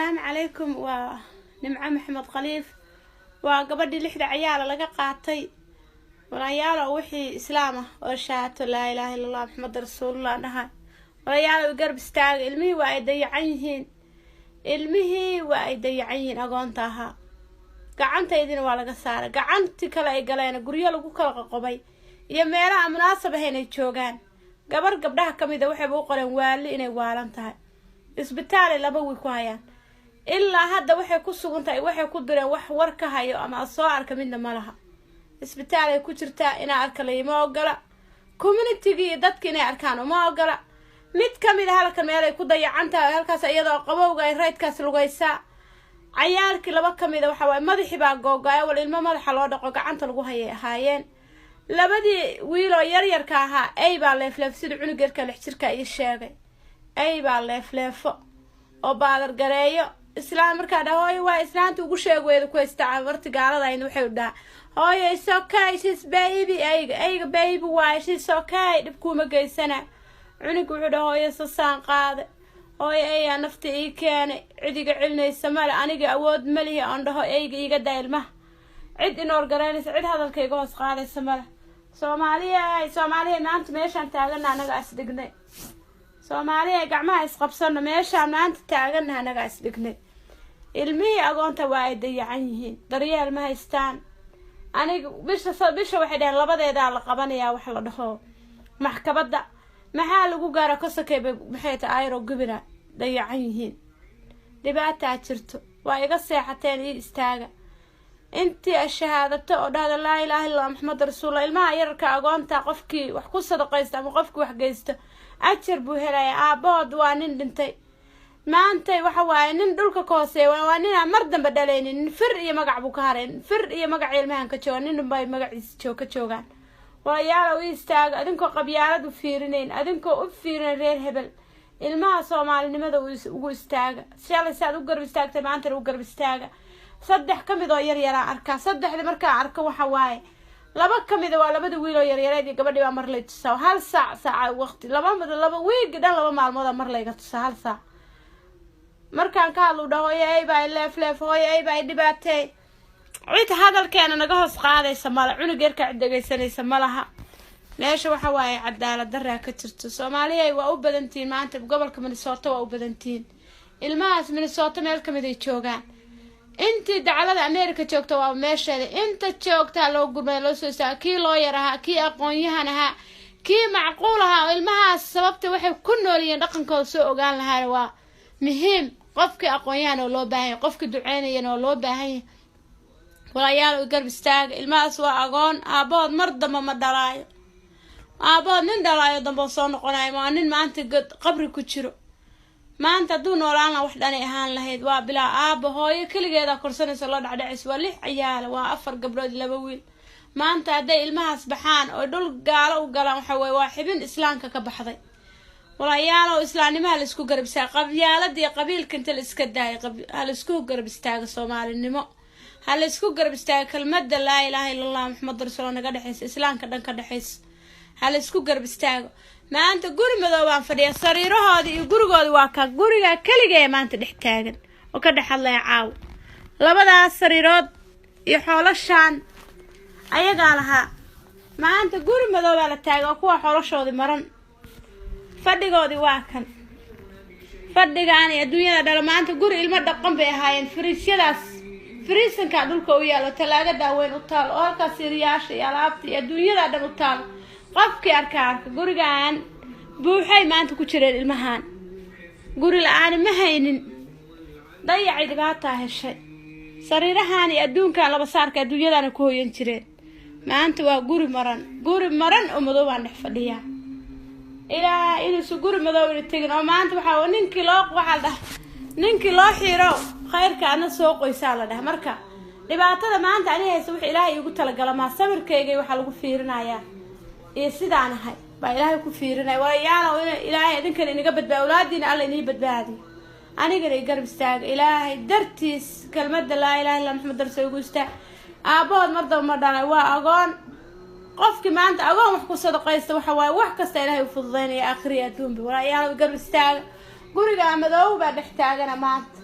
Asalaamu calaykum. Waa Nimco Maxamed Khaliif, waa gabadhii lixda cayaala laga qaatay. Walaalayaalo, wixii islaam ah oo shaato "laa ilaaha illa Allah, Maxamed rasuulullah" dhaha, walaalayaalo, garab istaaga. Ilmihii waa ay dayacan yihiin, ilmihii waa ay dayacan yihiin. Agoonta ahaa gacantaydina waa laga saaray, gacantii kale ay galeen, guryo lagu kala qoqobay iyo meelaha munaasab ah inay joogaan. Gabar gabdhaha ka mid a waxayba u qoreen waali, inay waalan tahay. Isbitaalay 2 wiil ku hayaan ilaa hadda. Waxay ku sugan tahay, waxay ku direen, wax war ka hayo ama soo arka midna ma laha. Isbitaalay ku jirtaa, inaa arka layma ogola. Communitygii iyo dadka inay arkaan uma ogola. Mid ka mid a halkan meelay ku dayacan tahay, halkaas iyadoo qabowga ay raydkaas lugaysaa. Cayaalkii laba ka mid a waxa waaye madaxii baa googo-ay, wal ilmo madaxa loo dhaqo gacanta lagu hayay ahaayeen. Labadii wiiloo yaryarka ahaa ey baa leefleef, sida cunug yarka 6 jirka ii sheegay. Ey baa leefleefo oo baadar gareeyo. Islaam markaa dha, "Hooyo," waa islaanta ugu sheeg weyda ku haysta warti gaalada, waxay dhaha, "Hooyo, is okay, she's baby." Eyga, eyga baby waaye, she's okay, dhibkuuma geysana. Cunug wuxuu dhaha, "Hooyo, sasaan qaade, hooyo, eyaa nafta ii keenay, cid iga celinaysa male, aniga awood malihi oon dhaho eyga iiga daa ilmaha, cid inoor garaynaysa, cid hadalka iga hoos qaadaysa male." Soomaaliya, Soomaaliya, maanta meeshaan taagana anagaa isdhignay. Soomaaliya, gacmaha isqabsano. Meeshaan maanta taagana anagaa isdhignay. Ilmihii agoonta waa ay dayacan yihiin, daryeel ma haystaan. Aniga bisha bisha waxay dhaheen labadeedaa la qabanayaa, wax la dhaho maxkabadda maxaa lagu gaara kosakey bay, maxay tahay, ayro gubina dayacan yihiin. Dhibaataa jirto, waa iga seexateen. Ii istaaga intii shahaadato oo dhahda "laa ilaaha illallah, Maxamed rasuullah". Ilmaha yararka agoonta qofkii wax ku sadaqaysta ama qofkii wax geysto ajar buu helaya. Aabahood waa nin dhintay. Maanta waxa waaye nin dhulka ka hooseeya, waa ninaan mar dambe dhalaynin. Fir iyo magac buu ka haray, fir iyo magac ilmahan ka jooga, nin bay magaciisa joog ka joogaan. Walayaala, u istaaga, adinkoo qabyaalad u fiirinayn, adinkoo u fiirinayn reer hebel. Ilmaha soomaalinimada ugu istaaga. Shalay saad u garab istaagtay, maantana u garab istaaga. Saddex ka mid oo yar yaraan arkaa. Saddexda markaan arko, waxa waaye laba ka mida waa labada wiil oo yaryareed iyo gabadhii baa mar lay tusaa hal saac, saaca waqti laba laba wiigi dhan, 2 maalmooda mar layga tusaa hal saac. Markaan ka hadlu dhaho, "Hooyo, ay baa leef leef, hooyo, ay baa dhibaatee," cid hadalkeena naga hoos qaadaysa mala, cunug yarka cid dhegaysanaysa ma laha. Meesha waxa waaye cadaalad daraa ka jirto. Soomaaliya waa u badantihiin maanta, gobolka Minnesota waa u badantihiin. Ilmahaas Minnesota meel kamid ay joogaan. Intii dacalada America joogta waa meesheeda, inta joogtaa loo gurmay, loo soo istaaga. Kii lawyer ahaa, kii aqoon-yahan ahaa, kii macquul ahaa oo ilmahaas sababta waxay ku nool yihiin dhaqankooda soo ogaan lahaana waa muhiim. Qofkii aqoon-yahan oo loo baahan yahay, qofkii duceynayana oo loo baahan yahay. Walayaal, garab istaaga. Ilmahaas waa agoon, aabahood mar damba ma dhalaayo. Aabahood nin dhalaayo dambe soo noqonayo, waa nin maanta qabri ku jiro. Maanta hadduu noolaan laha, wax dhanay ahaan lahayd. Waa bilaa aaba, hooyo keligeeda korsanaysa, loo dhacdhacaysa. Waa lix ciyaala, waa afar gabdhood, laba wiil. Maanta hadday ilmahaas baxaan oo dhul gaalo u galaan, waxa weye waa xibin islaamka ka baxday. Walayaalow, islaamnimaha la isku garab istaaga. Qabyaaladii qabiilka inta la iska daayay, ha la isku garab istaaga. Soomaalinimo ha la isku garab istaaga. Kelmadda "laa ilaaha illa Allah, Maxamed rasuul" naga dhexaysa, islaamka dhan ka dhexaysa, ha la isku garab istaago. Maanta guri madoo baan fadhiya, sariirahoodii iyo gurigoodi waa ka gurigaa keligee maanta dhex taagan oo ka dhex hadlaya caawa. Labadaas sariirood iyo xoolashaan ayagaa lahaa. Maanta guri madoo baa la taagay oo kuwa xoolashoodii maran, fadhigoodii waa kan, fadhigaan iyo adduunyada dhala. Maanta guri ilmo dhaqan bay ahaayeen. Fariisyadaas fariisankaa dhulka u yaalo, talaagadaa weyn u taalo, oo halkaas siriyaasha iyo alaabta iyo adduunyadaa dhan u taalo. Qofkii arka arka gurigaan buuxay maanta ku jireen ilmahaan. Guri la-aani ma haynin, dayacay, dhibaataa heshay. Sariirahan iyo adduunkan laba saarka adduunyadaana ku hoyan jireen. Maanta waa guri maran, guri maran oo madow baan dhex fadhiyaa. Ilaa inuusa guri madow ina tegin oo maanta waxaa ninkii loo, waxaa la dhaha, ninkii loo xiiro khayrka adna soo qoysaa la dhaha. Marka dhibaatada maanta ani haysa wax Ilaahay iigu talagala maa, sabirkayga waxaa lagu fiirinayaa iyo sidaan ahay baa Ilaahay ku fiirinaya. Walayaalow, Ilaahay idinkana inaga badbaadi, awlaadiina Alla inii badbaadiyo, anigana i garab istaaga. Ilaahay dartiis kelmadda "laa ilaha illa Maxamed rasuul" igu istaag. Aabahood mar daba ma dhalay, waa agoon. Qofkii maanta agoon wax ku sadaqaysta, waxa waaye wax kasta Ilaahay u fududaynaya aakhiriya adduunba. Walayaalow, garab istaaga. Guriga madoow baa dhex taagana maanta.